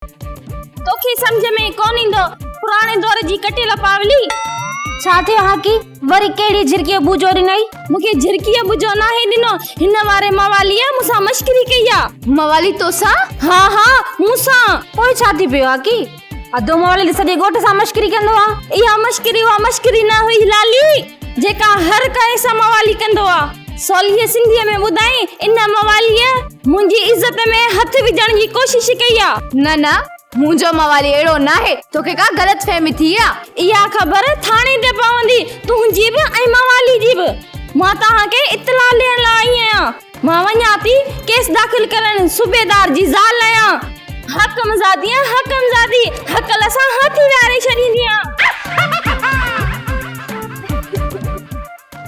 توکي سمجهه ۾ ڪونه ايندو، پراڻي دور جي ڪٽيل پاولي. ڇا ٿيو هاڪي، وري ڪهڙي جهرڪيء ٻوجو ڏنئي؟ مون کي جهرڪيء ٻوجو ناهي ڏنو، هن واري مواليء مون سان مشڪري ڪئي آ. موالي توسان؟ ها ها، مون سان. پوء ڇا ٿي پيو هاڪي، اڌو موالي ته سڄي ڳوٺ سان مشڪري ڪندو آ. اها مشڪري اها مشڪري نه هئي لالي، جيڪا هر ڪنهن سان موالي ڪندو آ. سوليء سنڌيء ۾ ٻڌائين، ان مواليء منهنجي عزت ۾ هٿ وجهڻ جي ڪوشش ڪئي آ. نه نه، منهنجو موالي اهڙو ناهي، توکي ڪا غلط فهمي ٿي آ. اها خبر ٿاڻي تي پوندي، تنهنجي به ۽ موالي جي به. مان توهان کي اطلاع ڏيڻ لاء آئي آهيان. مان وڃان ٿي ڪيس داخل ڪرڻ، صوبيدار جي زال آهيان. حاڪم زادي آهيان، حاڪم زادي، هڪل سان هاٿي ويهاري ڇڏيندي آهيان.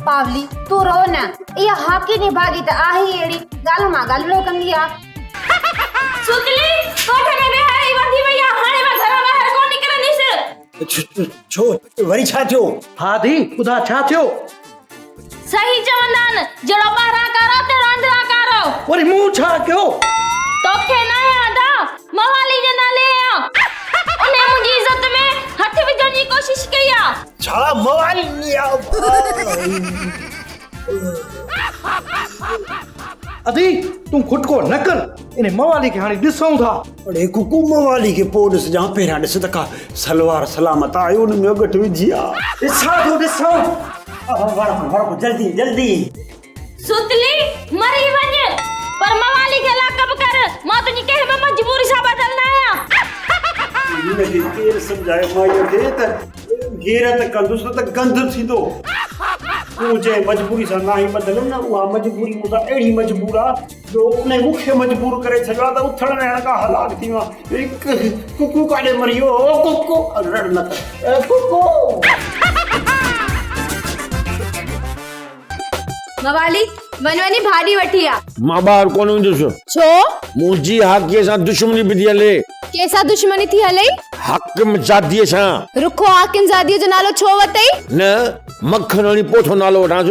پاولي، تون رو نه، اها هاڪي نڀاڳي ته آهي ئي اهڙي، ڳالهه مان ڳالهڙو ڪندي آ. سوتلي، ڳوٺ ۾ ويهاري وڌي وئي آ، هاڻي مان گهران ٻاهر ڪونه نڪرنديس. ڇو، وري ڇا ٿيو؟ ها ڌي، ٻڌاء ڇا ٿيو؟ صحيح چوندا آهن، جهڙو ٻاهران ڪارو تهڙو اندران ڪارو. وري مون ڇا ڪيو؟ توکي ناهي ادا، موالي جي نالي آهيان. انهي منهنجي عزت ۾ هٿ وجهڻ جي ڪوشش ڪئي آ. ڇا موالي آ؟ ادي، تون کٽڪو نه ڪر، انهي موالي کي هاڻي ڏسون ٿا. اڙي ڪڪو موالي کي پوء ڏسجان، پهريان ڏس ته ڪا سلوار سلامت آهي، ان ۾ اڳٺ وجهي آ. ڏسان ٿو ڏسان. وڙ جلدي جلدي. سوتلي، مري وڃ، پر موالي کي لاڪ اپ ڪر، مان تنهنجي ڪنهن به مجبوري سان ٻڌل نه آهيان. هن کي ڪير سمجهائي مائيء کي ته غيرت ڪندس نه ته گند ٿيندو. تون جنهن مجبوري سان ناهين ٻڌل نه اها مجبوري مون سان اهڙي مجبور آ جو انهي مون کي مجبور ڪري ڇڏيو آ ته اٿڻ ويهڻ کان هلاڪ ٿي ويو آهيان. ڪڪو ڪاڏي مري ويو او ڪڪو رڙ نه ڪر ڪڪو. موالي، وڃ وڃي ڀاڄي وٺي آ. مان ٻاهر ڪونه ويندس. ڇو؟ منهنجي هاڪيء سان دشمني به ٿي هلي. ڪنهن سان دشمني ٿي هلئي؟ حاڪم زاديء سان. رکو حاڪم زاديء جو نالو ڇو وتئي؟ نه، مکڻ هڻي پوء ٿو نالو وٺانس.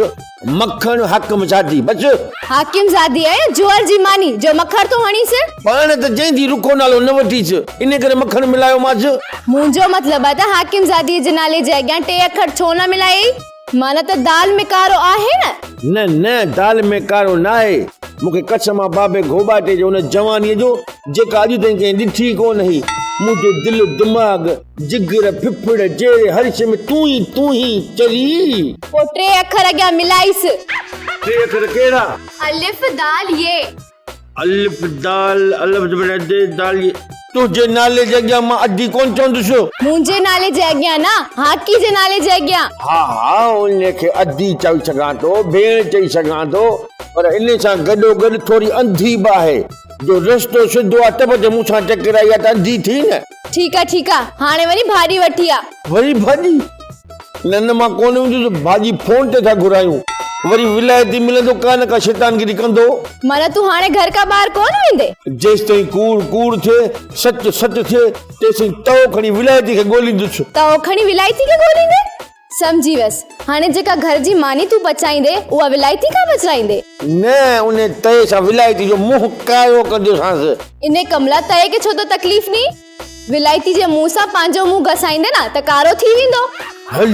مکڻ حاڪم زادي، بس. حاڪم زادي آهي جوئر جي ماني، جو مکڻ ٿو هڻيس. پاڻ ته چئين ٿي رکو نالو نه وٺيس، ان ڪري مکڻ ملايومانس. منهنجو مطلب آهي ته حاڪم زاديء جي نالي جي اڳيان ٽي اکر ڇو نه ملايئي؟ معنيٰ ته دال ۾ ڪارو آهي نه؟ نه نه دال ۾ ڪارو ناهي. مون کي قسم آ بابي گهوٻاٽي جي ان جوانيء جو جيڪا اڄ تائين ڪنهن ڏٺي ئي ڪونه هئي. منهنجو دل، دماغ، جگر، ڦڦڙ، جيري هر شيء ۾ تون ئي تون ئي چري. پوء ٽي اکر اڳيان ملائيس. ٽي اکر ڪهڙا؟ الف دال يي. الف دال الف زبر اد دال يي تنهنجي نالي جي اڳيان مان ادي ڪونه چوندس. منهنجي نالي جي اڳيان نه، هاڪي جي نالي جي اڳيان. ها ها ان کي ادي چئي سگهان ٿو، ڀيڻ چئي سگهان ٿو، پر ان سان گڏوگڏ ٿوري انڌي به آهي، جو رستو سڌو آ ته به مون سان ٽڪرائي آ ته انڌي ٿي نه. ٺيڪ آ ٺيڪ آ، هاڻي وڃي ڀاڄي وٺي آ. وري ڀاڄي؟ نه نه مان ڪونه ويندس، ڀاڄي فون تي ٿا گهرايون، وري ولايتي ملندو ڪا نه ڪا شيطانگيري ڪندو. معنيٰ تون هاڻي گهر کان ٻاهر ڪونه ويندين؟ جيستائين ڪوڙ ڪوڙ ٿئي، سچ سچ ٿئي، تيسين تئو کڻي ولايتي کي ڳوليندس. تئو کڻي ولايتي کي ڳوليندين؟ سمجهي ويس، هاڻي جيڪا گهر جي ماني تون پچائيندين، اها ولايتي کان پچرائيندين؟ نه، انهي تئي سان ولايتي جو منهن ڪارو ڪندوسانس. انهي ڪملا تئي کي ڇو ٿو تڪليف ڏين؟ ولايتي جي منهن سان پنهنجو منهن گسائيندي نه ته ڪارو ٿي ويندو. هل،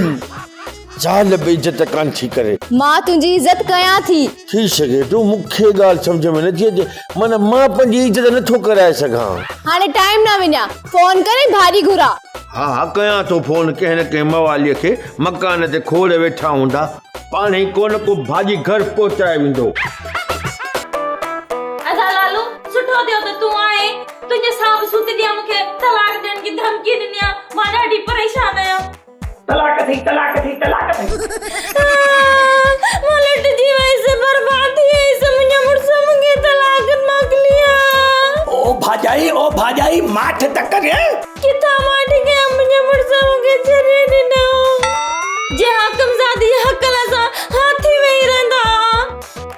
زال به عزت ڪانه ٿي ڪري. مان تنهنجي عزت ڪيان ٿي. ٿي سگهي ٿو، مون کي ڳالهه سمجهه ۾ نٿي اچي، معنيٰ مان پنهنجي عزت نٿو ڪرائي سگهان. هاڻي ٽائيم نه وڃاء، فون ڪر ۽ ڀاڄي گهراء. ها ها ڪيان ٿو فون ڪنهن نه ڪنهن مواليء کي، مڪان تي کوڙ ويٺا هوندا. پاڻهي ڪو نه ڪو ڀاڄي گهر پهچائي ويندو. ادا لالو، سٺو ٿيو ته تون آئين. تنهنجي صاحب سوتليا مون کي طلاق ڏيڻ جي ڌمڪي ڏني آ، مان ڏاڍي پريشان آهيان. طلاق اٿئي، طلاق اٿئي، طلاق اٿئي. مان لٽجي ويس، برباد ٿي ويس، منهنجا مڙس مون کي طلاق موڪلي آ. او ڀاڄائي، او ڀاڄائي، ماٺ ته ڪر. ڪٿان ماٺ ڪيان، منهنجا مڙس مون کي ڇڏي ڏنو. جي حاڪم زادي جي هڪل سان هاٿي ويهي رهندا ها،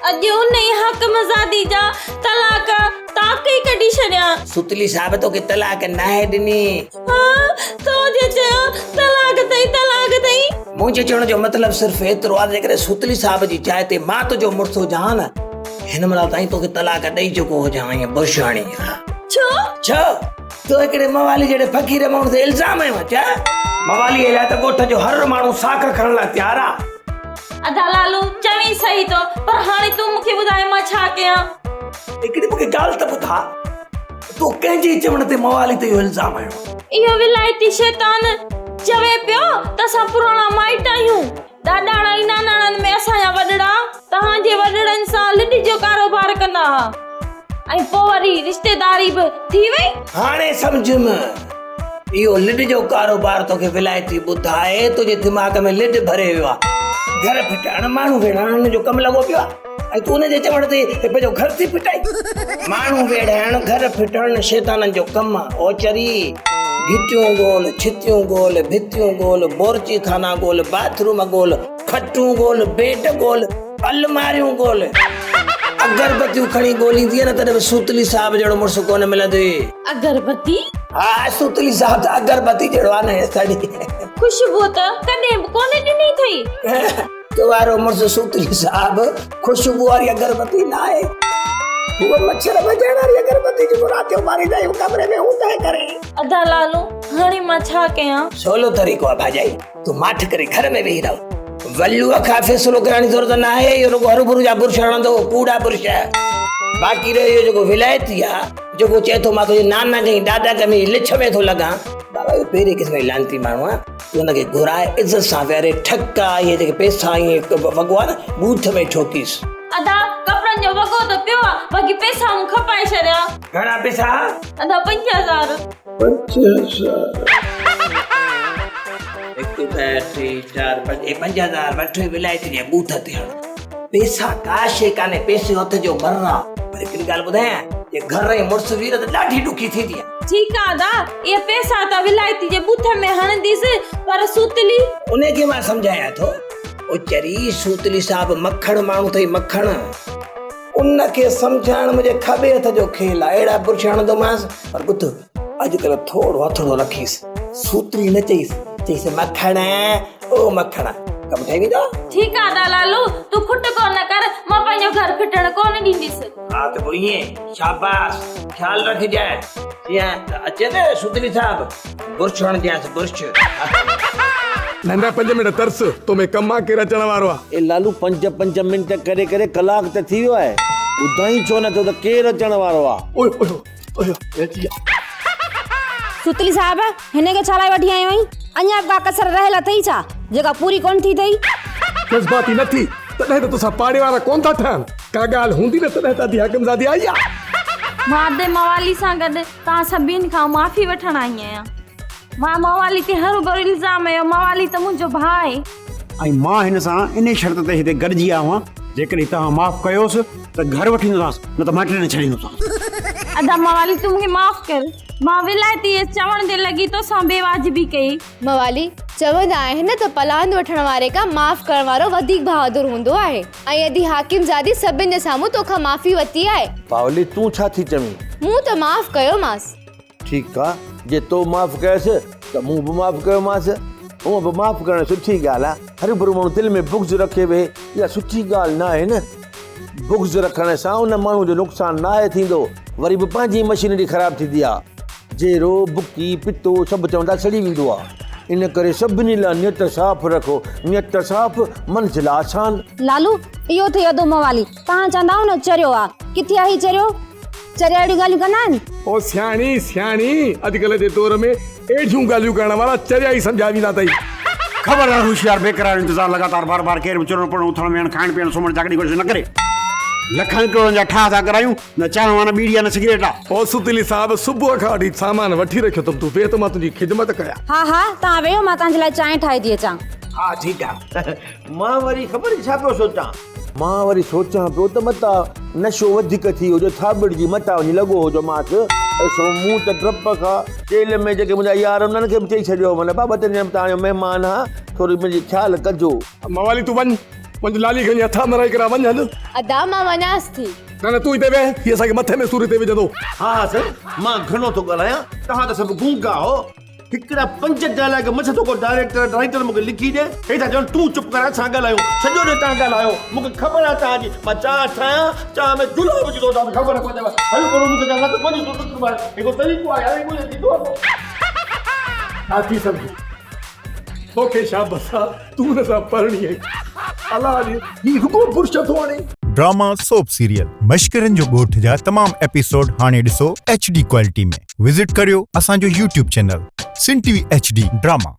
اڄ انهي حاڪم زادي جا طلاق طاق ئي ڪڍي ڇڏيان. ستلي صاحب توکي طلاق ناهي ڏني. ها، تو جي چيو طلاق اٿئي، طلاق اٿئي. منهنجي چوڻ جو مطلب صرف ايترو آهي ته جيڪڏهن ستلي صاحب جي جاء تي مان تنهنجو مڙس هجان ها نه، هن مهل تائين توکي طلاق ڏئي چڪو هجان ها ائين برش هڻي ها. ڇو؟ ڇو؟ تو هڪڙي موالي جهڙي فقير ماڻهو تي الزام هنيو آ ڇا؟ مواليء لاء ته ڳوٺ جو هر ماڻهو ساک کڻڻ لاء تيار آ. ادا لالو، چوين صحيح ٿو، پر هاڻي تون مون کي ٻڌاء مان ڇا ڪيان؟ هڪڙي مون کي ڳالهه ته ٻڌاء، تو ڪنهن جي چوڻ تي موالي تي اهو الزام هنيو؟ اهو ولايتي شيطان چوي پيو ته اسان پراڻا مائٽ آهيون. ڏاڏاڻا ۽ ناناڻن ۾ اسان جا وڏڙا توهان جي وڏڙن سان لڏ جو ڪاروبار ڪندا ها ۽ پوء وري رشتيداري به ٿي وئي. هاڻي سمجهيم، اهو لڏ جو ڪاروبار توکي ولايتي ٻڌائي تنهنجي دماغ ۾ لڏ ڀري ويو آهي. گهر ڦٽائڻ، ماڻهو ويڙهائڻ هن جو ڪم لڳو پيو آهي ۽ تون ان جي چوڻ تي پنهنجو گهر ٿي ڦٽائين. ماڻهو ويڙهائڻ، گهر ڦٽائڻ شيطانن جو ڪم آهي. او چري! گهٽيون ڳول، ڇتيون ڳول، ڀتيون ڳول، بورچي خانا ڳول، باٿ روم ڳول، کٽون ڳول، بيڊ ڳول، الماريون ڳول. اگربتيون کڻي ڳوليندينء نه تڏهن به سوتلي صاحب جهڙو مڙس ڪونه ملندوئي. اگربتي؟ ها سوتلي صاحب ته اگربتي جهڙو آهي نه سڙي. خوشبو ته ڪڏهن به ڪونه ڏني اٿئي. تو وارو مڙس سوتلي صاحب خوشبو واري اگربتي نه آهي. هوء مڇر ڀڄائڻ واري اگربتي جيڪو رات جو ٻاريندا آهيون ڪمري ۾ اوندهه ڪري. ادا لالو هاڻي مان ڇا ڪيان؟ سولو طريقو آهي ڀاڄائي تون ماٺ ڪري گهر ۾ ويهي رهه. ولوء کان فيصلو ڪرائڻ جي ضرورت نه آهي اهو رڳو هروڀرو جا برش هڻندو ڪوڙا برش. باقي رهيو اهو جيڪو ولايتي آهي جيڪو چئي ٿو مان تنهنجي نانا ۽ ڏاڏا ۾ لڇ ۾ ٿو لڳان. بابا اهو پهرين قسم جي لعنتي ماڻهو آهي. تون هن کي گهرائي عزت سان ويهاري ٺڪ آ اهي جيڪي پئسا ۽ وڳو آ نه ٻوٿ ۾ ٺوڪيس. ادا ڪپڙن جو وڳو ته پيو آ باقي پئسا مون کپائي ڇڏيا. گهڻا پئسا؟ ادا 5000. 5000 هڪ ٻه ٽي چار پنج اي 5000 وٺ ولايتي جي ٻوٿ تي هڻ. پئسا ڪا شيء ڪانهي پئسي هٿ جو مر آ پر هڪڙي ڳالهه ٻڌايان جي گهر ۽ مڙس وير ته ڏاڍي ڏکي ٿيندي آ. ٺيڪ آ ادا، اهي پئسا ته ولايتي جي ٻوٿ ۾ هڻنديس، پر سوتلي. انهي کي مان سمجهايان ٿو. او چري، سوتلي صاحب مکڻ ماڻهو اٿئي مکڻ. ان کي سمجهائڻ منهنجي کاٻي هٿ جو کيل آ. اهڙا برش هڻندومانس، پر ٻڌ، اڄڪلهه ٿورو هٿڙو رکيس. سوتلي نه چئيس، چئيس مکڻ، او مکڻ. ڪم ٺهي ويندو. ٺيڪ آ ادا لالو، تون کٽ ڪو نه ڪر، مان پنهنجو گهر ڦٽڻ ڪونه ڏينديس. ها ته پوء ائين، شاباس، خيال رکجانء، جيئن اچي نه سوتلي صاحب، برش هڻجانس برش. ننڍا پنج منٽ ترس، تو ۾ ڪم آ ڪير اچڻ وارو آ. اي لالو پنج پنج منٽ ڪري ڪري ڪلاڪ ته ٿي ويو آهي، ٻڌائين ڇو نه ٿو ته ڪير اچڻ وارو آ. اوئي اوئي اوئي اچي ويا. سوتلي صاحب، هن کي ڇا لاء وٺي آيو آهين؟ اڃا به ڪا ڪسر رهيل اٿئي ڇا، جيڪا پوري ڪونه ٿي اٿئي؟ جذباتي نه ٿي، تڏهن ته توسان پاڙي وارا ڪونه ٿا ٺهن. ڪا ڳالهه هوندي نه تڏهن ته ادي حاڪم زادي آئي آ. مان ادي موالي سان گڏ توهان سڀني کان معافي وٺڻ آئي آهيان. مان موالي تي هروڀرو الزام هنيو، موالي ته منهنجو ڀاء آهي. ۽ مان هن سان انهي شرط تي هتي گڏجي آيو آهيان، جيڪڏهن توهان معاف ڪيوس ته گهر وٺي ايندوسانس، نه ته مائٽن ڏي ڇڏيندوسانس. ادا موالي تون مون کي معاف ڪر، مان ولايتي چوڻ جي لڳي توسان بي واجبي ڪئي. موالي، چوندا آهن ته پلاند وٺڻ واري کان معاف ڪرڻ وارو وڌيڪ بهادر هوندو آهي ۽ ادي حاڪم زادي سڀن جي سامهون توکان معافي ورتي آهي. پاولي، تون ڇا ٿي چوين؟ مون ته معاف ڪيومانس. ٺيڪ آ، جي تو معاف ڪيس ته مون به معاف ڪيومانس. هونء به معاف ڪرڻ سٺي ڳالهه آ. هروڀرو ماڻهو دل ۾ بغض رکي ويهي، اها سٺي ڳالهه ناهي نه. بغض رکڻ سان ان ماڻهو جو نقصان ناهي ٿيندو، وري به پنهنجي مشينري خراب ٿيندي آ. جيرو، بڪي، پتو سڀ چوندا سڙي ويندو آ. ان ڪري سڀني لاء نيت صاف رکو. نيت صاف، منزل آسان. لالو، اهو اٿئي ادو موالي. توهان چوندا آهيو نه چريو آ. ڪٿي آ هي چريو؟ چريا اهڙيون ڳالهيون ڪندا آهن؟ او سياڻي، سياڻي، اڄڪلهه جي دور ۾ اهڙيون ڳالهيون ڪرڻ وارا چريا ئي سمجهيا ويندا اٿئي. خبردار هوشيار بيقرار انتظار لڳاتار بار بار ڪير به چرڻ پڙڻ اٿڻ ويهڻ کائڻ پيئڻ سمهڻ جاڳڻ جي ڪوشش نه ڪري. لکن ڪروڙن جا ٺاهه ٿا ڪرايون نه چانهه آ نه ٻيڙي آ نه سگريٽ آ. او ستلي صاحب صبح کان وٺي سامان وٺي رکيو اٿم تون ويهه ته مان تنهنجي خدمت ڪيان. ها ها توهان ويهو مان توهان جي لاء چانهه ٺاهي ٿي اچان. ها ٺيڪ آ. مان وري خبر ڇا پيو سوچان. مان وري سوچان پيو ته متان نشو وڌيڪ ٿي ويو جو ٿاٻڙجي متان وڃي لڳو هجومانس. سو مون ته ڊپ کان جيل ۾ جيڪي منهنجا يار انهن کي به چئي ڇڏيو هو معنيٰ بابا تنهنجي توهان جو مهمان آ ٿوري منهنجي خيال ڪجو. موالي تون وڃ. وڃ لالي کي وڃي هٿان مرائي ڪرا وڃ هل. ادا مان وڃانس ٿي. نه نه تون هتي ويهه هي اسان کي مٿي ۾ سور هتي وجهندو. ها ها سائين مان گهڻو ٿو ڳالهايان توهان ته سڀ گونگا آهو. هڪڙا پنج ڊائلاگ مس ٿو ڪو ڊائريڪٽر رائيٽر مون کي لکي ڏي. هي ٿا چون تون چپ ڪر اسان ڳالهايون. سڄو ڏينهن توهان ڳالهايو. مون کي خبر آهي توهان جي. مان چانهه ٺاهيان چانهه ۾ جلاب وجهندو توهان کي خبر ڪونهي. هل ڪرو مون کي ته لت ڪونهي ٿو ٽڪ ماري. هي ڪو طريقو آهي يار هي ڪو ٿيندو آهي ڪو. ڇا ٿي سمجهين. توکي شابس آ تون هن سان پرڻي آهين. الله ڏي هي رڳو برش ٿو هڻي. ڊراما سوپ سيريل مشڪرن جو ڳوٺ جا تمام ايپيسوڊ هاڻي ڏسو ايڇ ڊي ڪوالٽي ۾ وزٽ ڪريو اسان جو YouTube channel Sindh T V H D drama.